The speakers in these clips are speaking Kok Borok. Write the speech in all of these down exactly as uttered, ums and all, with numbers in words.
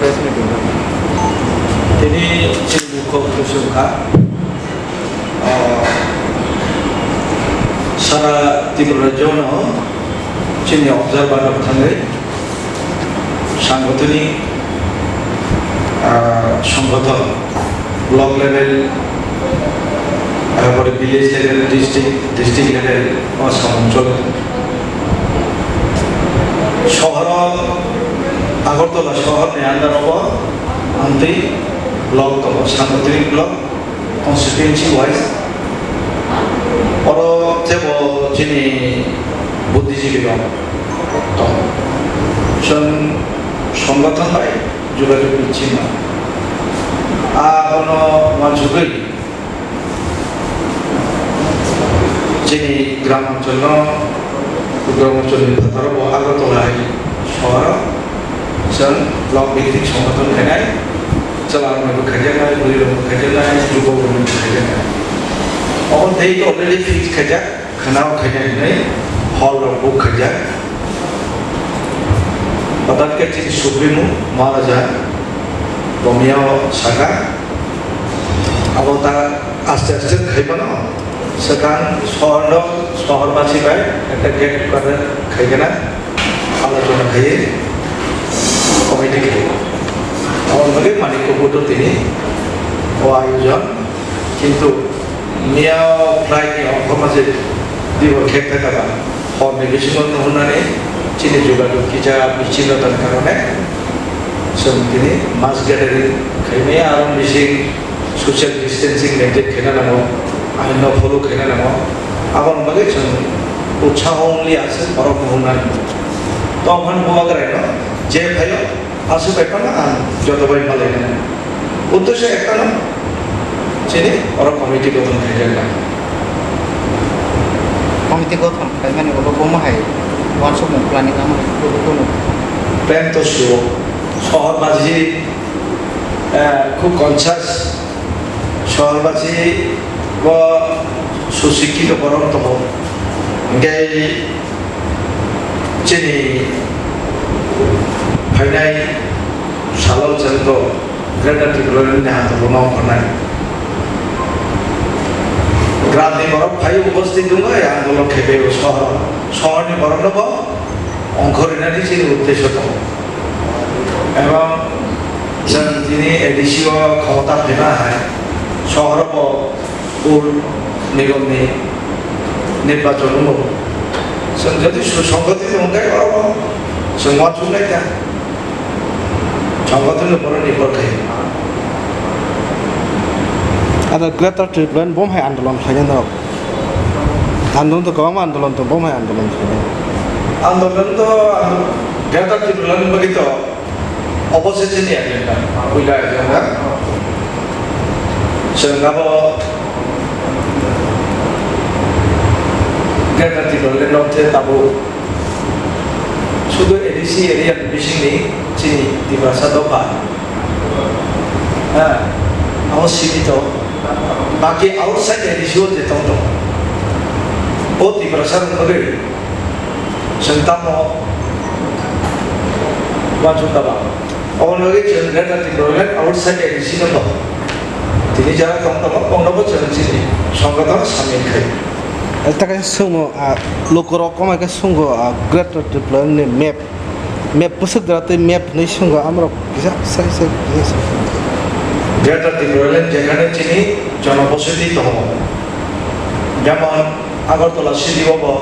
Tini chini mukho bwswng kha, ah, sara Tripura rajyono chini observer rok thangwi sangotoni, ah, songgothon, block level, ah, pore village level, district, district level o samung chole. Sohor, Agartala sohor ni under o amtwi block tongo, sangotoni block, constituency wise. Oro tebo chini buddhijibi rok tong. Chwng songgothon bai jogajog bichima. A bono uansugwi chini gram oncholno, gram oncholni phataro bo Agartala hai sohoro. Chwng block bhitik songgothon khainai, chwla rokni bo khaijaknai, bwrwi rokni bo khaijaknai, jubo rokni bo khaijaknai. Obo date already fix khaijak, khwnao khainai hinwi hall rok book khaijak. Patat khe chini Supremo Maharaja Romeo saka, abo ta aste aste khaimano, swkang sohorno, sohorbasi bai ekta get together khaigena, alochona khaiwi committee khai. Abo bagwi Manikya Buddho tini o ayojon, kintu miya flight ni ongkhorma je dibo khek thaka ba. Horni bisingo nuhunani chini jogajog kisa bichino tong karone chwng tini mass gathering khaimaya, aro bising social distancing maintain khaina nango, ain no follow khaina nango. Aboni bagwi chwng utsaho wngli aswk borok nuhunani. Tongphani bubagraino je phaio, aswk bai phano ang joto bai malainai. Uddesho ektano, chini oro committee gothon khaijak na. Committee gothon khaimani ulo bomo hai uansukmung planning amo hai kunu kunu. Plan to suo. Sohor baji, eh, khub conscious. Sohor baji bo susikkito borok tongo. Hingke chini phainai salo chwng to Greater Tipraland ni handolno ongkhornai. Gramni borok phai upasthit wngwi andolon khaipaibo sohor. Sohorni borokno bo ongkhornani chini uddesho tongo. Ebong chwng tini A D C o khomota phaima hai sohoro bo Pur nigomni nirbachon wngo. Chwng jodi susonggothito hwnkhe oro chwng uansuknai ta. Songgothito bono nirbor khaio. Aro Greater Tipraland bom hai andolon khlainai norok. Andolon to kwbangma andolon to bom hai andolon khlainai. Andolon to ang Greater Tipraland bagwi to Obo se chini agenda, puila agenda. Chwng abo Greater Tipraland rok khe tabuk sudu A D C area ni bisingni chini Tiprasa dopha. Ha, abo simi to. Baki outside A D C o je tong tong. O Tiprasa rok bagwi Chwng tamo uansuk kha ba? Obo nugwi chwng Greater Tipraland outside A D C no tong. Tini jara tong tamo, bongno bo chwng chini songgothon samil khai. Eta kaisa swngmung, ah, lukurok komai khe swngo, ah, Greater Tipraland ni map. Map bwswk jora tei map hinwi swngo, amrok kisa sai sai kisa sai. Greater Tipraland jekhane chini jonobosoti tongo. Jemon Agartala city o bo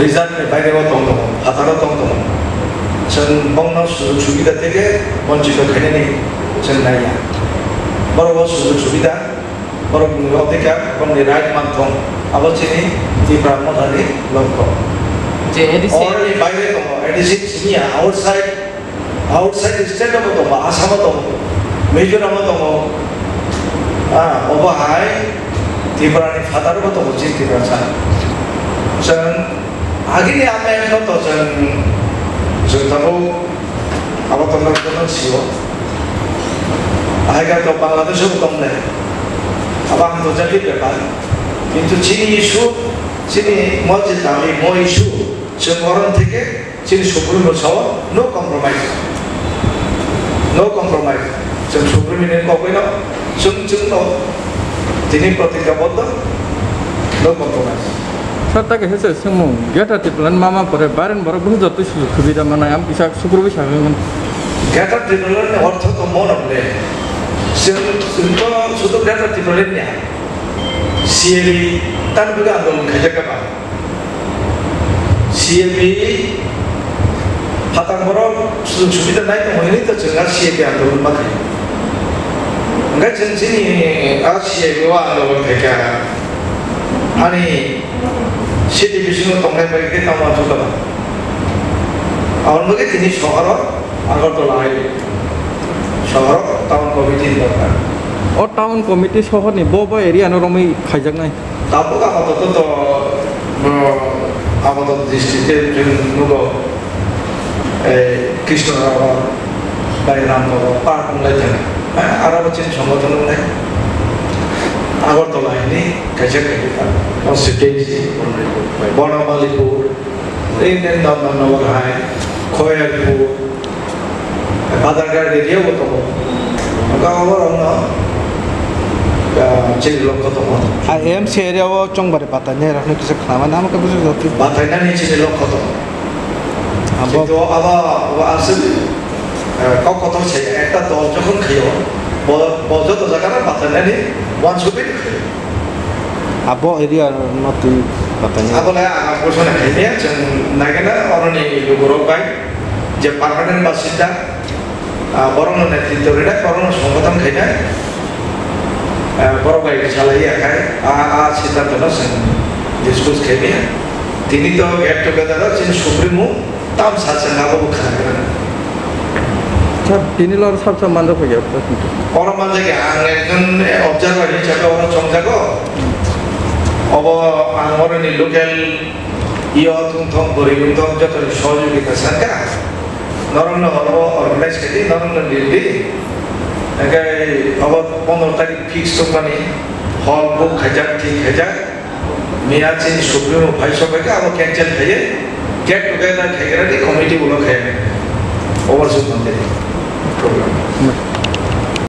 reserve ni baire o tong tongo, phataro tong tongo. Chwng bongno sujog subida theke bonchito khainani chwng naiya. Borok o sujog subida, borok ni odhikar, borok ni right manthong, abo chini Tipra Mothani lokho. Je A D C. Oroni baire tongo, A D C siniya, outside Outside state o bo tongo, Assam o tongo, Mizoram o tongo, ah, obo hai Tripura ni phataro bo tongo, chini Tiprasa. Chwng agini amai no to chwng, chwng tabuk abo tongo, tongo sio. Ahai khe to Bangladesh o bo tongnai. Abo ang to jati bepar. Kintu chini issue, chini mo je dabi, mo issue, chwng oron theke Chini Supreme Court sao no compromise. Compromise. Chwng Supreme ni kokoi no, chwng, chwng no tini protignaboddo, no compromise. Sir, ta kaisa se swngmung, Greater Tipraland ma ma pore, baren borok bwswk joto sujog subida manai, am kisa sukurubui sagwi mano. Greater Tipraland ni ortho to mono le. Chwng, chwng to sudu Greater Tipraland ni ha. C A B tan bwkha andolon khaijak kha ba. C A B phatang borok sujog subida nai tongmani to chwng a C A B andolon ma khai. Hwnkhe chwng chini a C A B o andolon khaikha. Ani city bisingo tongnai bai khe tamo thukha ba. Aboni bagwi tini sohoro Agartala hai sohoro town committee ni dorkar. O town committee sohorni bo bo area no romwi khaijaknai. Tabuk apatot to, uh, apatot district e chwng nugo, eh, Krishnanagar, bai Ramnagar, park wnglai thang. Eh, aro bo chini songothon wngnai. Agartala hini kaisa kaisa constituency, Bonomalipur, Indian Nandanagar hai, Khoyalpur, Badharghat area bo tongo. Hwnkhe abo rokno, ah, chini lokho tongo. A M C area o chongbari batai nai rokno kisa khnamani amo khe bwswk jotwi. Batai nani chini lokho tongo. Abo kintu abo, abo aswk, eh, kok kotor se ekta dol jokhon khaio, bo, bo joto jaga no batai nani uansugwi khaio. Abo area no twi batai nai. Abo le ang question khaimaya, chwng naikhe na oroni lukurok bai je permanent basinda, ah, borokno netritw rinai, borokno songbothon khainai, ah, borok bai salai ya khai, a, a siddhanto no chwng discuss khaimaya. Tini to get together o chini Supremo tam sa chwng abo bo khna gana. Sir, tini lor sab sab manjak phaikha. Oro manjak ya, ang ekjon observer hisabe oro chongjago. Obo ang oroni local yo thung thong, bwrwi thung thong, joto ni sohojogita sakha. Norokno horo organize khaidi, norokno lirdi. Hingke obo pondro tarik fix tongmani, hall book khaijak, thik khaijak. Miya chini Supremo phai sok khaikha, abo cancel khaiye, get together khaigrani committee ulo khaiya. Obo se mantri program.